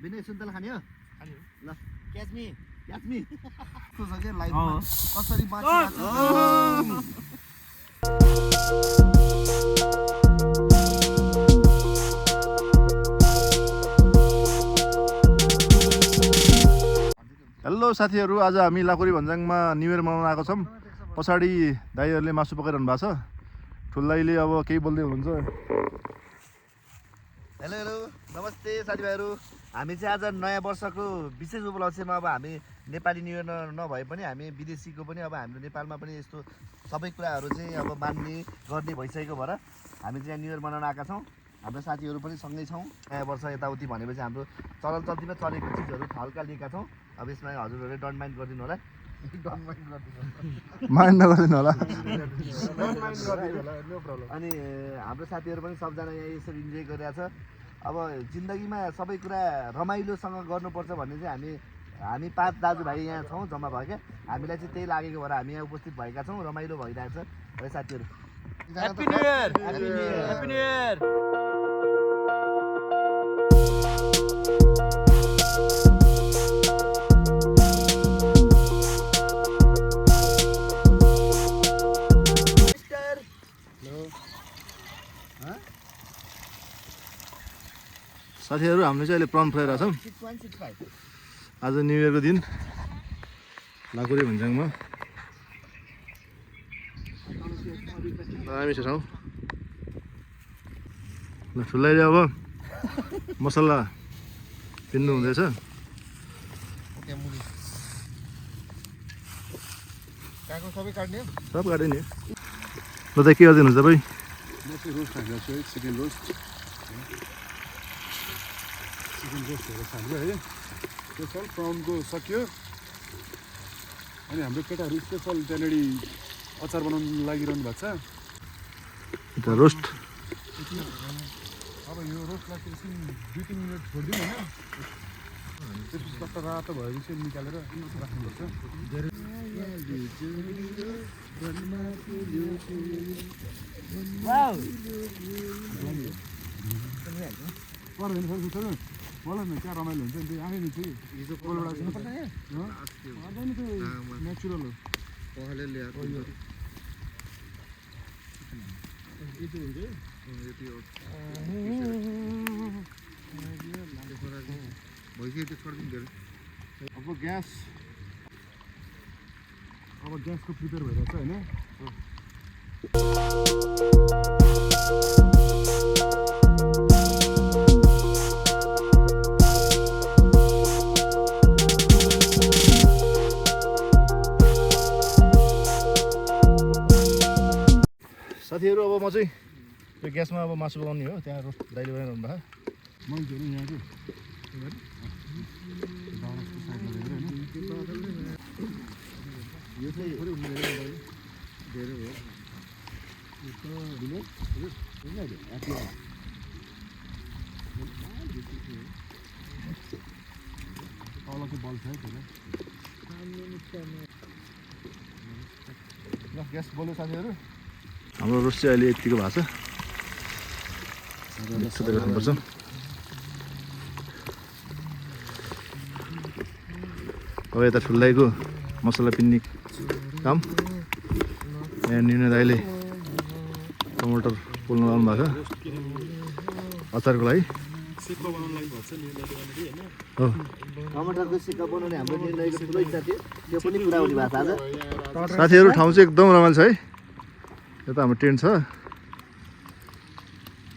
बिना सुन्तला खाने हो खाने हो ल क्याच मी कस्तो छ के लाइफमा कसरी बाँचिरहेको हेलो साथीहरू, आज हामी लाकुरी भन्ज्याङमा न्यु इयर मनाउन आएको छौँ। पछाडि दाइहरूले मासु पकाइरहनु भएको छ। ठुल दाइले अब केही बोल्दै हुनुहुन्छ। हेलो हेलो नमस्ते साथीभाइहरू। हामी चाहिँ आज नयाँ वर्षको विशेष उपलक्ष्यमा अब हामी नेपाली न्यु इयर नभए पनि हामी विदेशीको पनि अब हाम्रो नेपालमा पनि यस्तो सबै कुराहरू चाहिँ अब मान्ने गर्ने भइसकेको भएर हामी चाहिँ न्यु इयर मनाउन आएका छौँ। हाम्रो साथीहरू पनि सँगै छौँ। नयाँ वर्ष यताउति भनेपछि हाम्रो चलनचल्तीमा चलेको चिजहरू हल्का लिएका छौँ। अब यसमा हजुरहरूले डन्ट माइन्ड गरिदिनु होला। माइन्ड नगरिदिनु होला। अनि हाम्रो साथीहरू पनि सबजना यहाँ यसरी इन्जोय गरिरहेछ। अब जिन्दगीमा सबै कुरा रमाइलोसँग गर्नुपर्छ भन्ने चाहिँ हामी 5 दाजुभाइ यहाँ छौँ जम्मा भएका। हामीलाई चाहिँ त्यही लागेको भएर हामी यहाँ उपस्थित भएका छौँ। रमाइलो भइरहेछ है साथीहरू। Happy new year happy new year. साथीहरू, हामीले चाहिँ अहिले प्रन फ्राई छौँ। 6.65 आज न्यु इयरको दिन लाकुरी भन्ज्याङमा हामी छौँ। ल ठुलाइले अब मसला पिन्नु हुँदैछ। सबै काट्ने सब काट्यो नि। ल त के गरिदिनुहुन्छ तपाईँ? रोस्ट हालेको छु है, चिकन रोस्ट हेरेर हाल्यो है। स्पेसल प्राउनको सक्यो। अनि हाम्रो केटाहरू स्पेसल त्यहाँनिर अचार बनाउनु लागिरहनु भएको छ। रोस्ट अब यो रोस्टलाई एकछिन 2-3 मिनट छोडिदिउँ होइन। त्यसपछि टक्क रातो भएपछि निकालेर राख्नुपर्छ। पर्दैन सर मलाई न क्या रमाइलो हुन्छ नि त्यो आफै नि त्यो नेचुरल हो। अब ग्यासको प्रिपेयर भइरहेछ होइन। साथीहरू, अब म चाहिँ त्यो ग्यासमा अब मासु पकाउने हो। त्यहाँ दाइले बनाइरहनु भएको। मान्छेहरू यहाँको यो चाहिँ धेरै हो। तल चाहिँ बल्छ है त्यसलाई। ल ग्यास बोल्यो साथीहरू। हाम्रो रोस्ट चाहिँ अहिले यतिको भएको छ। मिक्स गर्नुपर्छ। अब यता ठुल्दाइको मसला पिन्ने काम। यहाँ निर्णय दाइले टमाटर पोल्नु लाउनु भएको छ अचारको लागि। हो, टमाटरको सिक्का बनाउने हाम्रो निर्णयको ठुलो इच्छा थियो। त्यो पनि पुरा हुने भएको छ आज। साथीहरू, ठाउँ चाहिँ एकदम रमाइलो छ है। यता हाम्रो टेन्ट छ,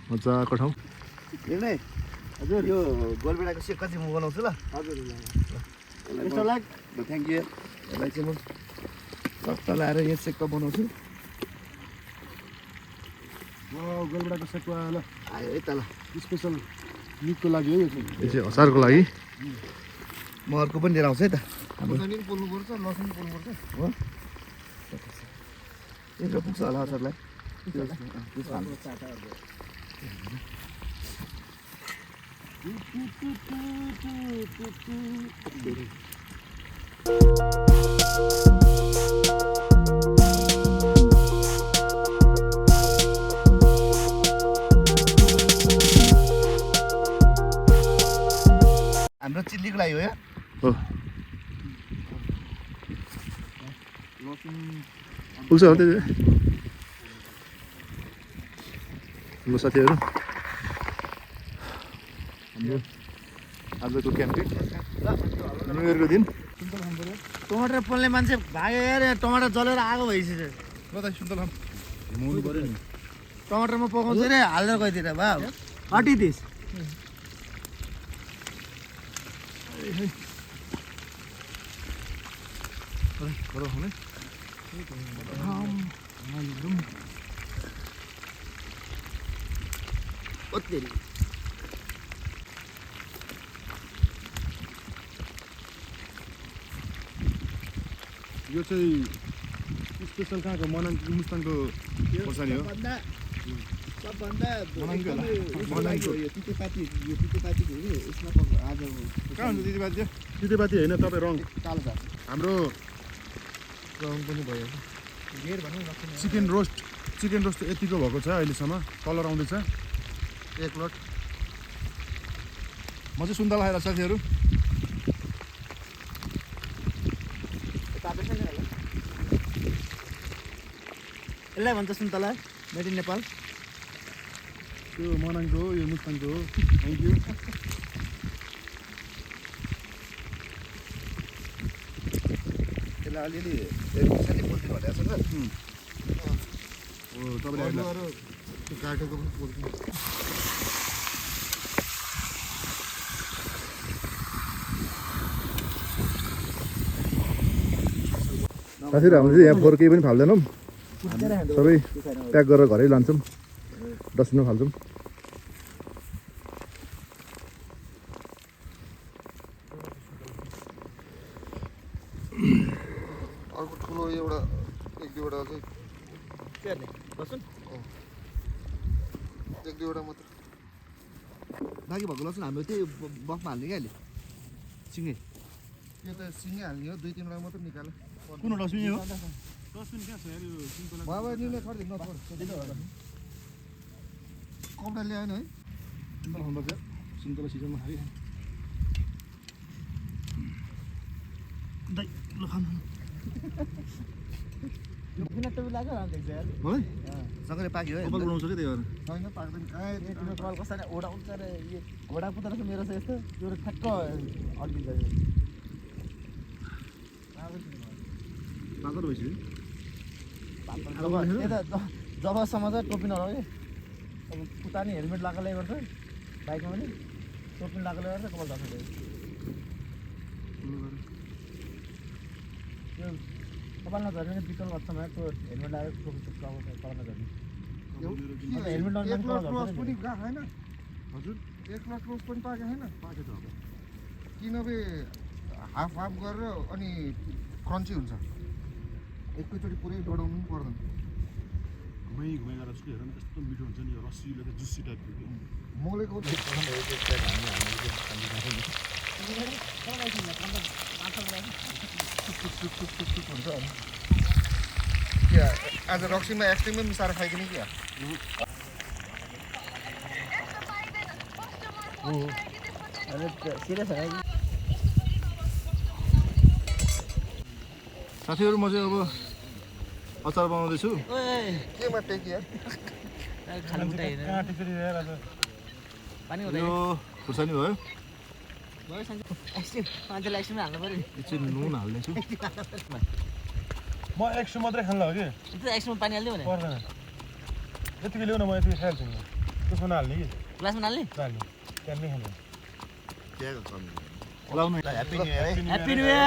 मजाको ठाउँ। निर्णय हजुर, यो गोलबेडाको सिक्का चाहिँ म बनाउँछु ल। हजुर थ्याङ्क यू। यसलाई चाहिँ म सट्टा लाएर यो सिक्का बनाउँछु। गोलबेडाको सेकुवा ल आयो है त ल। स्पेसल मिटको लागि है। यो चाहिँ यो चाहिँ अचारको लागि। म अर्को पनि लिएर आउँछु है त। खोर्सानी पनि पोल्नुपर्छ, लसुन पोल्नुपर्छ। हो यो पुग्छ होला अचारलाई। हाम्रो चिल्लीको लागि हो यो हो पुग्छ हो त्यति हाम्रो साथीहरू हाम्रो आजको क्याम्पिङ न्यु इयरको दिन टमाटर पोल्ने मान्छे भाग्यो यार टमाटर जलेर आगो भइसक्यो ल त सुन्तला मुनि पऱ्यो नि टमाटरमा पकाउँछ रे हाल्दै गइदिएर भा अटिदिस गरौँ हुने ओत्तेरी यो चाहिँ स्पेसल कहाँको मुस्ताङको खोर्सानी हो सबभन्दा मनाङको होला? मनाङको यो तितेपाती हो कि यसमा आज कहाँ हुन्छ दिदीबाजी तितेपाती होइन तपाईँ रङ कालो छ हाम्रो रङ पनि भयो घेर भनौँ न चिकन रोस्ट यतिको भएको छ अहिलेसम्म कलर आउँदैछ एक लोट म चाहिँ सुन्तला खाएर साथीहरू यसलाई भन्छ सुन्तला मेड इन नेपाल त्यो मनाङको हो यो मुस्ताङको हो थ्याङ्क यू त्यसलाई अलिअलि साथी बोल्नु भनेको छ हो तपाईँले गाडोको पनि बोल्नु साथीहरू हामीले चाहिँ यहाँ फोहोर केही पनि फाल्दैनौँ सबै प्याक गरेर घरै लान्छौँ डस्टबिनमा फाल्छौँ अर्को ठुलो एउटा एक दुईवटा चाहिँ लसुन एक दुईवटा मात्र बाँकी भएको लसुन हाम्रो त्यही बफमा हाल्ने क्या अहिले सिँगै त्यो त सिँगै हाल्ने हो दुई तिनवटा मात्र निकाल्यो कुन डस्टबिन हो डस्टबिन कहाँ छ यार यो सिम्पल बाबा निले खरिद कपडा ल्याएन है सुन्तला खानुपर्छ सुन्तला सिजनमा खायो दाइ ल खानु बिना टोपी लाग्यो राम्रो देख्छ यार मलाई सँगै पाक्यो है कपाल बनाउँछ कि त्यही भएर छैन पाक्दैन तिम्रो कल कसरी ओडा उठ्छ रे यो घोडा पुत्र छ मेरो छ यस्तो त्यो ठ्याक्क अड्किन्छ यो पागल भइसक्यो जबसम्म चाहिँ टोपी नलाग्यो अब उता नि हेलमेट लगाएरै गर्छ बाइकमा पनि टोपी लगाएरै गर्छ कपाल ढाक्छ त्यो कपाल नझर्ने पनि बिकल गर्छ मलाई त्यो हेलमेट लगाएर टोपी कपाल नझर्ने हेलमेट लगाएर कपाल झर्छ पनि गएको होइन हजुर एक लाख रोज पनि पाएको होइन पाके त अब किनभने हाफ गरेर अनि क्रन्ची हुन्छ एकैचोटि पुरै डढाउनु पनि पर्दैन घुमाइ गएर चाहिँ हेर न यस्तो मिठो हुन्छ नि यो रसिलो त जुसी टाइपको के मोलेको हुन्छ आज रक्सीमा एक्सट्रिममै मिसाएर खाइदिने क्या सिरियस होइन साथीहरू म चाहिँ अब अचार बनाउँदैछु केमा टेकिया पानी यो खुर्सानी भयो मान्छेलाई एकछिन हाल्नु पऱ्यो नि एकछिन नुन हाल्दैछु म 100 मात्रै खान लाग्यो त्यो एकछिनमा पानी हालिदियो भने पर्दैन यतिको ल्याउन म यतिको खाइहाल्छु नि त्यसमा नहाल्ने कि ग्लासमा हाल्ने नहाल्ने त्यहाँ नै खाने लाउनु ह्याप्पी न्यु इयर है ह्याप्पी न्यु इयर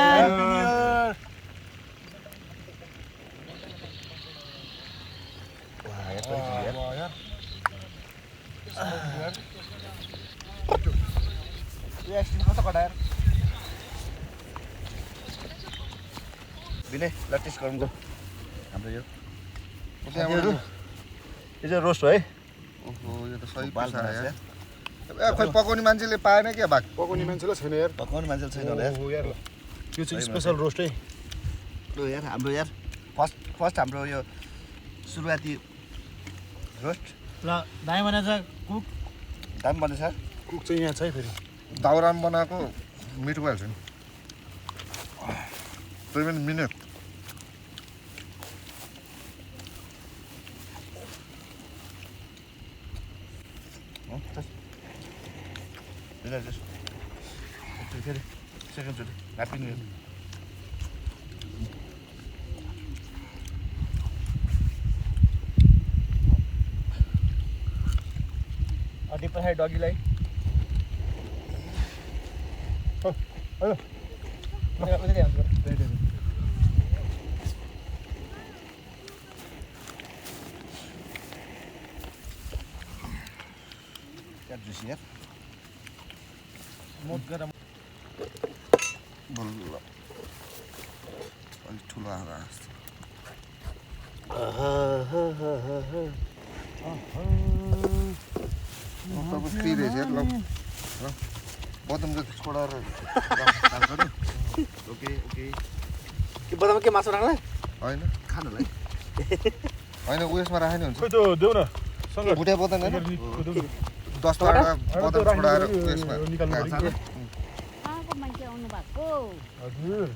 विनय लट्टिस गरौँ हाम्रो यो साथीहरू यो चाहिँ रोस्ट हो है ओहो यो त सही पाल्छ यार ए खोइ पकाउने मान्छेले पाएन क्या भाग पकाउने मान्छेलाई छैन यार पकाउने मान्छेले छैन होला यार ओहो यार यो चाहिँ स्पेसल रोस्ट है ल यार हाम्रो यार फर्स्ट हाम्रो यो सुरुवाती रोस्ट ल दाइ बनाएछ कुक दाम बनेछ कुक चाहिँ यहाँ छ है फेरि दाउरामा बनाएको मिठो भइहाल्छ नि तै पनि मिहिनेत फेरि सेकेन्डचोटि ह्याप्पी न्यु इयर अटी पछाडि डगीलाई क्या जुस यार मोट गरेर बल्ल अलिक ठुलो आएर तपाईँ फ्री रहेछ यार ल बदम जति छोडाएर ओके ओके के बदाम के मासु राख्ला होइन खानुलाई होइन उयसमा राखे नि हुन्छ खोइ त्यो देऊ न सँग भुटिया बदम होइन देऊ 10 बदम छोडाएर उयसमा निकाल्नु कहाँको मान्छे आउनु भएको हजुर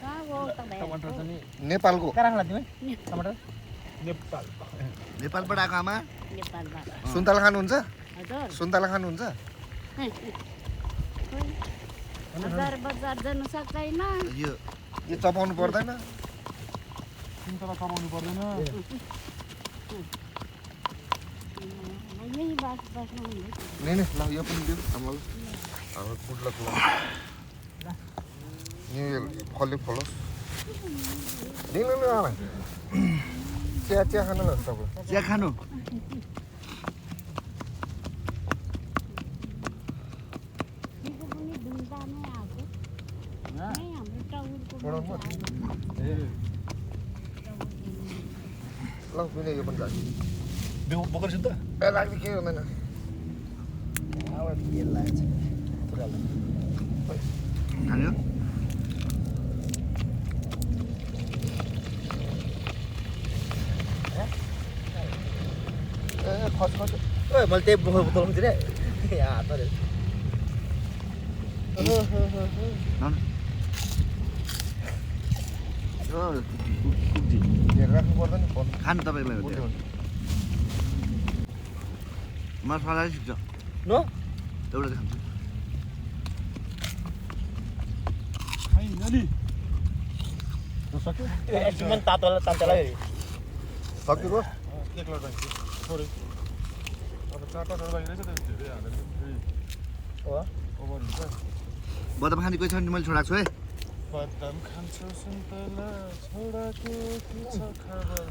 कहाँको टमाटर छ नि नेपालको कहाँ राख्ला तिमी टमाटर नेपाल नेपालबाट आएको आमा नेपालबाट सुन्तला खानुहुन्छ हजुर सुन्तला खानुहुन्छ बजार बजार जानु सक्दैन यो यो चपाउनु पर्दैन सुन्तला कमाउनु पर्दैन यही बस्नु हुँदैछ नि ल यो पनि दिउँ हाम्रो गुड लक ल न्यु इयर फल्यो फलोस् दिनु न आमा चिया चिया खानु ल तपाईँ चिया खानु हिजो पनि धुमधामै आएको यहीँ हाम्रो टाउरको पढाउनु ल कुनै यो पनि लाग्यो बिउ बोकेर सुन्त ए लाग्ने केही हुँदैन खानु ए खस खस ओए मैले त्यही बोतलमा दिएँ हात अरे हेर राख्नु पर्दैन फोन खानु तपाईँलाई हो त्यो मसला सिक्छ न एउटा चाहिँ खान्छु फाइनली सक्यो एकछिन तातो तातोलाई सकिएको एकला चाहिन्छ थोरै अब चारवटा छ लागि रहेछ त्यो धेरै हालेर फेरि हो ओभर हुन्छ बदाम खाने कोही छ भने मैले छोडाएको छु है बदाम खान्छौ सुन्तला छोडाको के छ खबर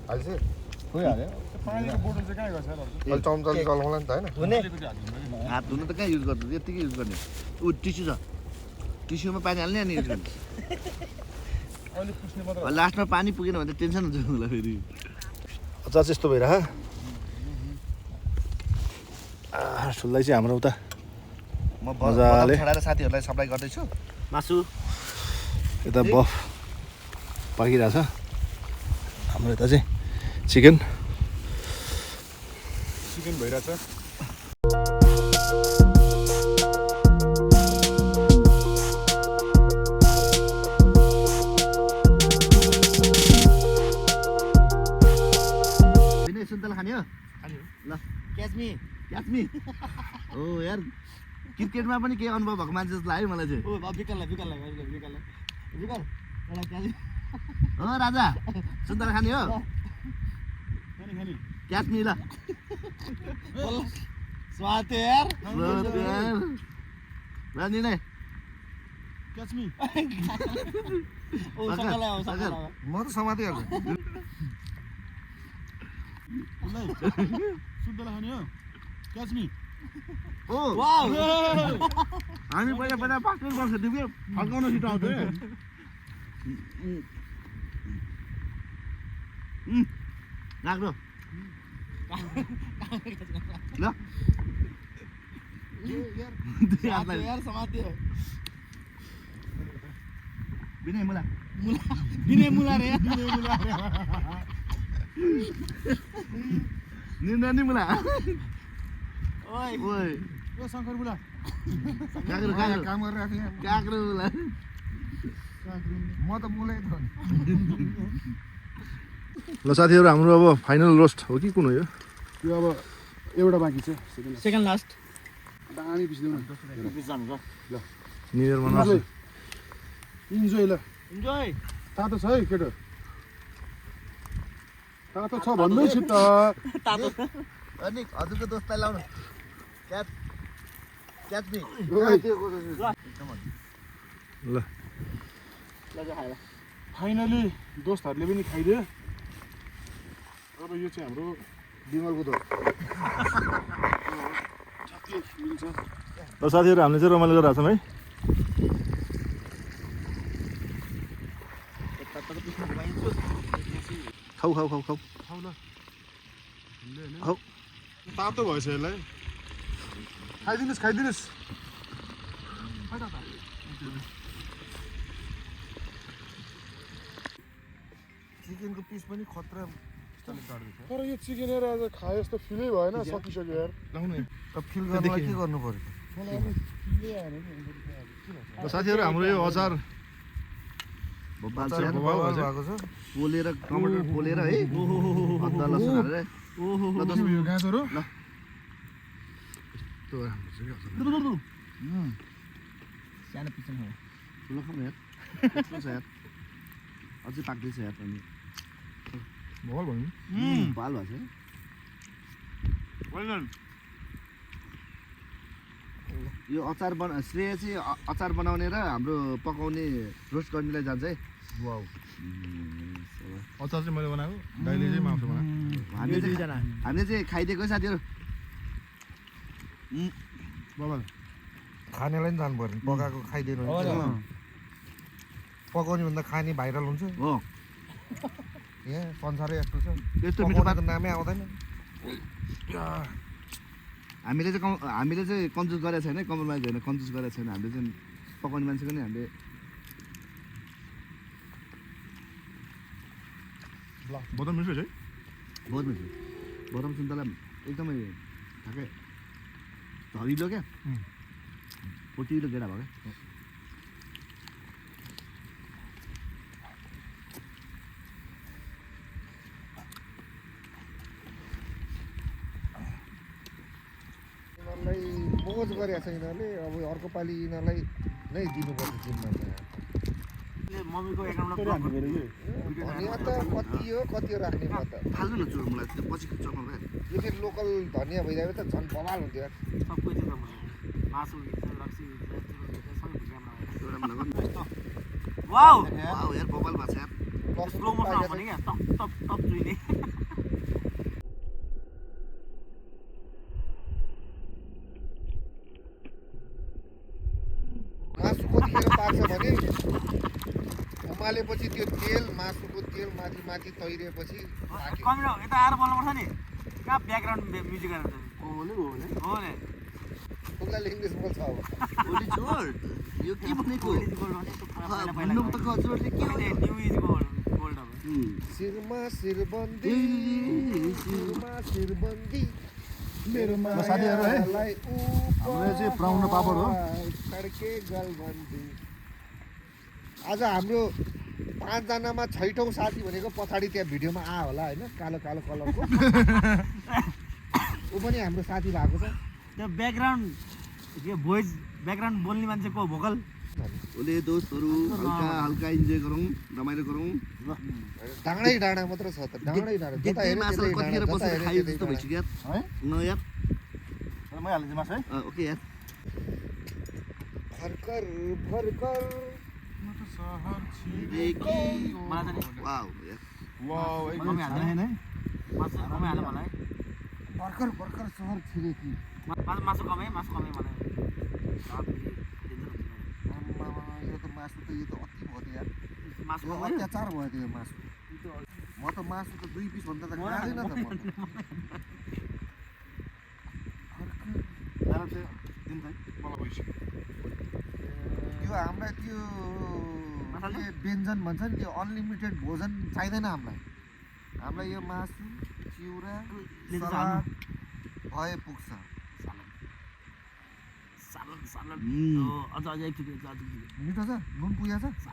हाल्छ खोइ हाल्यो त्यो पानीको बोतल चाहिँ कहाँ गएछ यार अहिले चम्चाले चलाउँला नि त होइन हुने अलिकति हालिदिनु है हात धुनु त कहाँ युज गर्नु यत्तिकै युज गर्ने ऊ टिस्यु छ टिस्युमा पानी हाल्ने अनि युज गर्ने अहिले पुस्ने मात्र लास्टमा पानी पुगेन भने त टेन्सन हुन्छ मलाई फेरि अचार चाहिँ यस्तो भइरह ठुल्दै चाहिँ हाम्रो उता म मजाले। बदाम छाडेर साथीहरूलाई सप्लाई गर्दैछु मासु यता बफ पाकिरहेछ हाम्रो यता चाहिँ चिकन चिकन भइरहेछ विनय सुन्तला खाने हो ल क्याच मी क्याचमी हो यार क्रिकेटमा पनि केही अनुभव भएको मान्छे जस्तो लाग्यो मलाई चाहिँ ओ विकललाई विकल एउटा क्याच हो राजा सुन्तला खाने हो खाने खाने क्याचमी ल स्वाद यार ल निर्णय क्याच मी ओ सकल आयो सकल आयो म त समातिहाल्छु सुन्तला खाने हो क्याच मी ओ वाउ हामी पहिला पहिला पास्टर बस्छ त्यो के फर्काउन छिटो आउँथ्यो लाग्दो ल यार समात्यो विनय मुला विनय मुला रे निर्णय नि मुला ओइ ओइ ए शङ्कर बुला काँक्रो यहाँ काम गरिरहेको थिएँ काँक्रो म त मुलै त ल साथीहरू हाम्रो अब फाइनल रोस्ट हो कि कुन हो यो यो अब एउटा बाँकी छ सेकेन्ड लास्ट दामी पिसिदेऊ न न्यु इयरमा नआएको इन्जोय ल इन्जोय तातो छ है केटो तातो छ भन्दैछु त अनि हजुरको दोस्तलाई लाउनु क्याच क्याच मी ल फाइनली दोस्तहरूले पनि खाइदियो अब यो चाहिँ हाम्रो बिमलको दोस्त ठ्याक्कै मिल्छ ल साथीहरू हामीले चाहिँ रमाइलो गरिरहेको छौँ है खाऊ खाऊ खाऊ खाऊ खाऊ ल खाऊ तातो भएछ यसलाई खाइदिनुहोस् खाइदिनुहोस् चिकनको पिस पनि खतरा तर यो चिकन हेर आज खाए जस्तो फिलै भएन सकिसक्यो यार लाउनु है फिल गर्नलाई के गर्नु पर्यो ल साथीहरू हाम्रो यो अचार बबाल भएको छ पोलेर टमाटर पोलेर है अदुवा लसुन हालेर ल दस यो गाजर हो सानो पिसन हो ठुलो खाउँ यार यत्रो छ यार अझै पाक्दैछ यार पनि भल भन्नु पाल भएको छ यो अचार श्रेय चाहिँ अचार बनाउने र हाम्रो पकाउने रोस्ट गर्नेलाई जान्छ है वाउ अचार चाहिँ मैले बनाएको दाइले चाहिँ मासु बनाएको हामीले चाहिँ खाइदिएको है साथीहरू बाबा खानेलाई पनि जानु पर्यो पकाएको खाइदिनु पकाउने भन्दा खाने भाइरल हुन्छ हो यहाँ संसारै यस्तो छ यस्तो मिठो पकाउनेको नामै आउँदैन हामीले चाहिँ कन्जुस गरेको छैन कम्प्रोमाइज होइन कन्जुस गरेको छैन हामीले चाहिँ पकाउने मान्छेको नि हामीले बदम मिठो छ है बहुत मिठो बदाम सुन्तला एकदमै ठ्याक्कै धरिलो क्या पोटिलो गेडा भयो क्या यिनीहरूलाई मोज गरेको छ यिनीहरूले अब अर्को पालि यिनीहरूलाई नै दिनुपर्छ जिम्मा मम्मीको एकाउन्टमा धनियाँ त कति हो राख्ने म त फाल्नु न चुर मलाई त्यो पछि चक्नु क्या यो फेरि लोकल धनियाँ भइदियो त झन् बवाल हुन्थ्यो यार सबै थियो त मासु रक्सी वाउ वाउ यार बबाल भएको छ यार स्लो मोसन भने क्या टप टप टप चुइने मासु कतिखेर पाक्छ भने उमालेपछि त्यो तेल मासुको तेल माथि माथि तैरिएपछि पाक्यो कमिलो यता आएर बोल्नुपर्छ नि कहाँ ब्याकग्राउन्ड म्युजिक गरेर हो नि उनीहरूले इङ्ग्लिस बोल्छ अब ओली जोड यो के भनेको भन्नु त जोडले के हो यो न्यू इज गोल्ड गोल्ड अब शिरमा शिरबन्दी शिरमा शिरबन्दी मेरोमा साथीहरू है हाम्रो चाहिँ प्राउन पापड हो खड्के गलबन्दी आज हाम्रो 5 जनामा 6औँ साथी भनेको पछाडि त्यहाँ भिडियोमा आयो होला होइन कालो कालो कलरको ऊ पनि हाम्रो साथी भएको छ त्यो ब्याकग्राउन्ड के भोइस ब्याकग्राउन्ड बोल्ने मान्छेको भोकल ओले दोस्तहरू हल्का हल्का इन्जोय गरौँ रमाइलो गरौँ डाँडै डाँडा मात्र छ त डाँडै डाँडा जता हेऱ्यो मासु त्यतै कतिखेर डाँडा, जता बसेर हेऱ्यो खायो त्यतै जस्तो डाँडा। भइसक्यो यार है न यार मै हालिदिन्छु मासु है ओके यार भर्खर भर्खर देखि मलाई त वाउ यार वाउ कमी हाल्दैन है मासु कमै हाल्नु मलाई भर्खर भर्खर सहर छिरेकी मासु कमै मलाई आम्मामा, यो त मासु त यो त अति भयो त यार मासु यो कमै अत्याचार भयो त यो मासु म त मासु त 2 पिस भन्दा त खाँदैन त म त। मलाई भइसक्यो त्यो हामीलाई त्यो के व्यञ्जन भन्छ नि त्यो अनलिमिटेड भोजन चाहिँदैन हामीलाई यो मासु चिउरा सलाद भए पुग्छ मिठो छ नुन पुगेको छ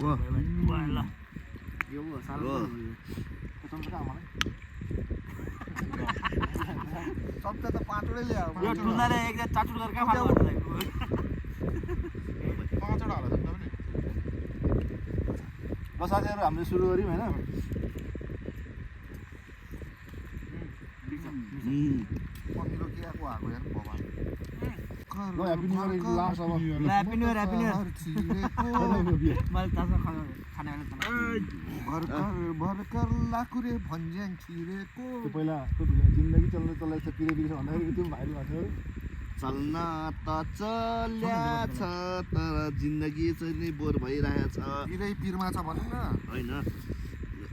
चम्चा त 5 वटै ल्याऊ ल साथीहरू हामीले सुरु गऱ्यौँ होइन पनिरो के आएको आएको यार भगवान ल ह्याप्पी न्यु इयर लास्ट अब भर्खर लाकुरे भन्ज्याङ छिरेको त्यो पहिला जिन्दगी चल्दै चल्दै छ पिरे पिरे भन्दाखेरि त्यो भाइरल भएको थियो चल्न त चल्या छ तर जिन्दगी चाहिँ नै बोर भइरहेछ पिरै पिरमा छ भनौँ न होइन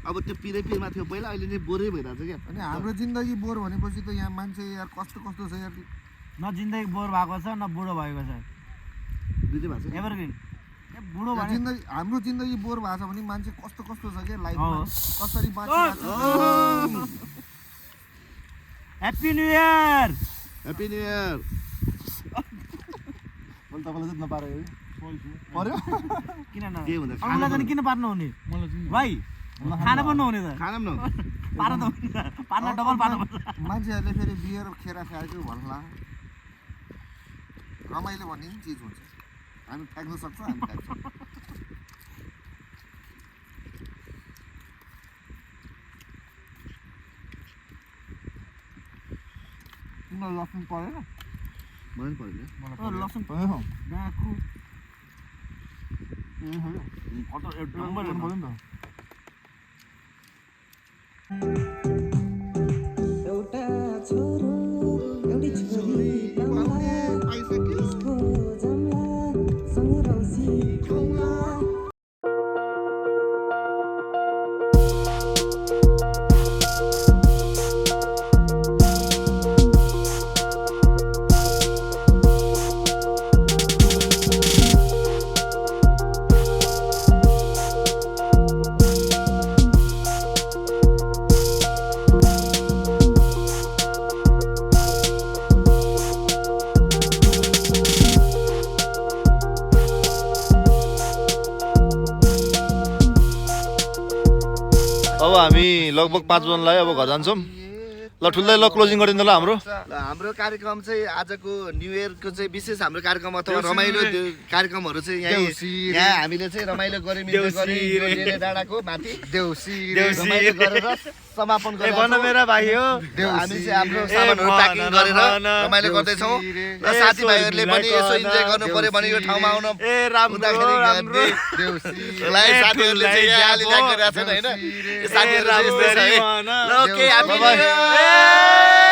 अब त्यो पिरै पिरमा थियो पहिला अहिले नै बोरै भइरहेछ क्या अनि हाम्रो जिन्दगी बोर भनेपछि त यहाँ मान्छे यार कस्तो कस्तो छ यार न जिन्दगी बोर भएको छ न बुढो भएको छ दुइटै भएको छ एभरग्रिन बुढो यहाँ भने जिन्दगी हाम्रो जिन्दगी बोर भएको छ भने मान्छे कस्तो कस्तो छ क्या लाइफमा हो। कसरी बाँचिरहेको छ happy new year happy new year मैले तपाईँलाई जित्न पारेँ पर्यो किन न के भन्दा अरूलाई पनि किन पार्नु हुने भाइ खाना पनि नहुने त खाना पनि न पार्न त हुने पार्न डबल पार्नु पर्छ मान्छेहरूले फेरि बियर खेर फ्याँक्यो भन्ला रमाइलो भन्ने नि चिज हुन्छ हामी फ्याँक्न सक्छ हामी फ्याँक्छौँ तिमीलाई लसुन परेन मलाई पनि परेन लसुन पर्यो डाकु पर्यो नि त एउटा छोरो एउटी छोरी पाउला यसको जम्ला सँगै रौसी खाउला अब हामी लगभग 5 जनलाई अब घर जान्छौँ ल ठुल्दै ल क्लोजिङ गरिदिनु ल हाम्रो ल हाम्रो कार्यक्रम चाहिँ आजको न्यु इयरको चाहिँ विशेष हाम्रो कार्यक्रम अथवा रमाइलो कार्यक्रमहरू चाहिँ यहाँ हामीले चाहिँ रमाइलो गऱ्यौँ इन्जोय गऱ्यौँ यो डेरे डाँडाको माथि देउसी रमाइलो गरेर समापन गरेर मेरा भाइ हो हामी चाहिँ आफ्नो सामानहरू प्याकिङ गरेर रमाइलो गर्दैछौँ र साथीभाइहरूले पनि यसो इन्जोय गर्नु पर्यो भने यो ठाउँमा आउन हुँदाखेरि गर्दै साथीहरूले चाहिँ यहाँ अलि ल्याग गरिरहेको छैन होइन यो साथीहरू चाहिँ यस्तै छ है ल ओके ह्याप्पी न्यु इयर